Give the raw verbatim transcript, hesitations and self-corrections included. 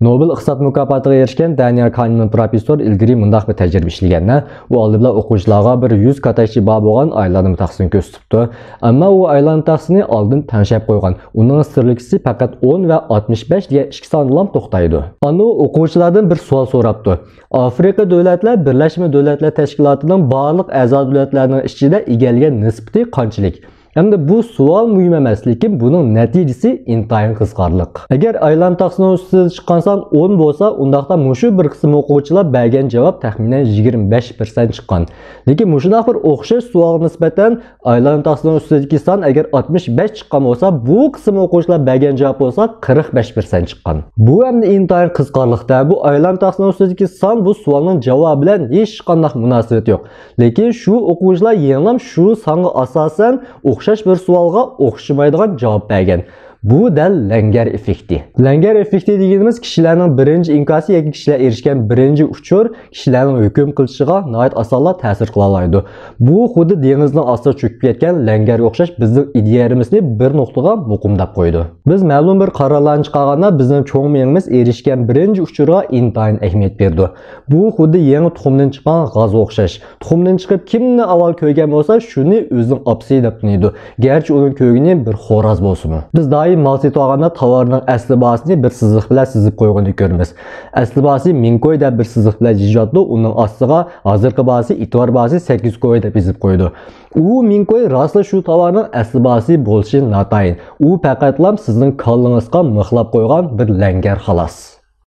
نوبېل ئىقتىساد مۇكاپاتىغا ئېرىشكەن دانىيال كانېمان پروفېسسور ئىلگىرى مۇنداق بىر تەجرىبە ئىشلىگەن. ئۇ ئالدى بىلەن ئوقۇغۇچىلارغا بىر يۈز كاتەكچى بار بولغان ئايلانما تاختىسىنى كۆرسىتىپتۇ. ئەمما ئۇ ئايلانما تاختىسىنى ئالدىن تەڭشەپ قويغان. ئۇنىڭ سىرلىكىسى پەقەت ئون ۋە ئاتمىش بەش دېگەن ئىككى سانىدىلا توختايدۇ. ئاندىن ئۇ ئوقۇغۇچىلاردىن بىر سوئال سوراپتۇ. ئافرىقا دۆلەتلەر بىرلەشمە دۆلەتلەر تەشكىلاتىنىڭ بارلىق ئەزا دۆلەتلەرنىڭ ئىچىدە ئىگىلىگەن نىسبىتى قانچىلىك؟ ئەمدى بۇ سوئال مۇھىم ئەمەس، لېكىن بۇنىڭ نەتىجىسى ئىنتايىن قىزىقارلىق. ئەگەر ئايلانما تاختىسىنىڭ ئۈستىدە چىققان سان ئون بولسا، ئۇنداقتا مۇشۇ بىر قىسىم ئوقۇغۇچىلار بەرگەن جاۋاب تەخمىنەن يىگىرمە بەش پىرسەنت چىققان. لېكىن مۇشۇنداق بىر ئوخشاش سوئالغا نىسبەتەن ئايلانما تاختىسىنىڭ ئۈستىدىكى سان ئەگەر ئاتمىش بەش چىققان بولسا، بۇ قىسىم ئوقۇغۇچىلار بەرگەن جاۋاب بولسا قىرىق بەش پىرسەنت چىققان. بۇ ئەمدى ئىنتايىن قىزىقارلىقتا. بۇ ئايلانما تاختىسىنىڭ ئۈستىدىكى سان بۇ سوئالنىڭ جاۋابى بىلەن ھېچقانداق مۇناسىۋىتى يوق. لېكىن شۇ ئوقۇغۇچىلار يەنىلا شۇ سانغا ئاساسەن ئوخشاش بىر سوئالغا ئوخشىمايدىغان جاۋاب بەرگەن. بۇ دەل لەڭگەر ئېففېكتى. لەڭگەر ئېففېكتى دېگىنىمىز كىشىلەرنىڭ بىرىنچى ئىنكاسى ياكى كىشىلەر ئېرىشكەن بىرىنچى ئۇچۇر كىشىلەرنىڭ ھۆكۈم قىلىشىغا ناھايىتى ئاسانلا تەسىر قىلالايدۇ. بۇ خۇددى دېڭىزنىڭ ئاستىغا چۆكۈپ كەتكەن لەڭگەرگە ئوخشاش بىزنىڭ ئىدىيەلىرىمىزنى بىر نۇقتىغا مۇقىمداپ قويىدۇ. بىز مەلۇم بىر قارارلارنى چىقارغاندا بىزنىڭ چوڭ مېڭىمىز ئېرىشكەن بىرىنچى ئۇچۇرغا ئىنتايىن ئەھمىيەت بېرىدۇ. بۇ خۇددى يېڭى تۇخۇمدىن چىققان غازغا ئوخشاش. تۇخۇمدىن چىقىپ كىمنى ئاۋۋال كۆرگەن بولسا، شۇنى ئۆزىنىڭ ئاپىسى دەپ تونۇيدۇ. گەرچە ئۇنىڭ كۆرگىنى بىر خوراز بولسىمۇ. بىز دائىم مال سېتىۋالغاندا تاۋارنىڭ ئەسلى باھاسىنى بىر سىزىق بىلەن سىزىپ قويغىنىنى كۆرىمىز. ئەسلى باھاسى مىڭ كوي دەپ بىر سىزىق بىلەن يېزىلىدۇ، ئۇنىڭ ئاستىغا ھازىرقى باھاسى، ئېتىبار باھاسى سەككىز كوي دەپ يېزىپ قويىدۇ. ئۇ مىڭ كوي راستلا شۇ تاۋارنىڭ ئەسلى باھاسى بولۇشى ناتايىن. ئۇ پەقەتلا سىزنىڭ كاللىڭىزغا مىخلاپ قويغان بىر لەڭگەر خالاس.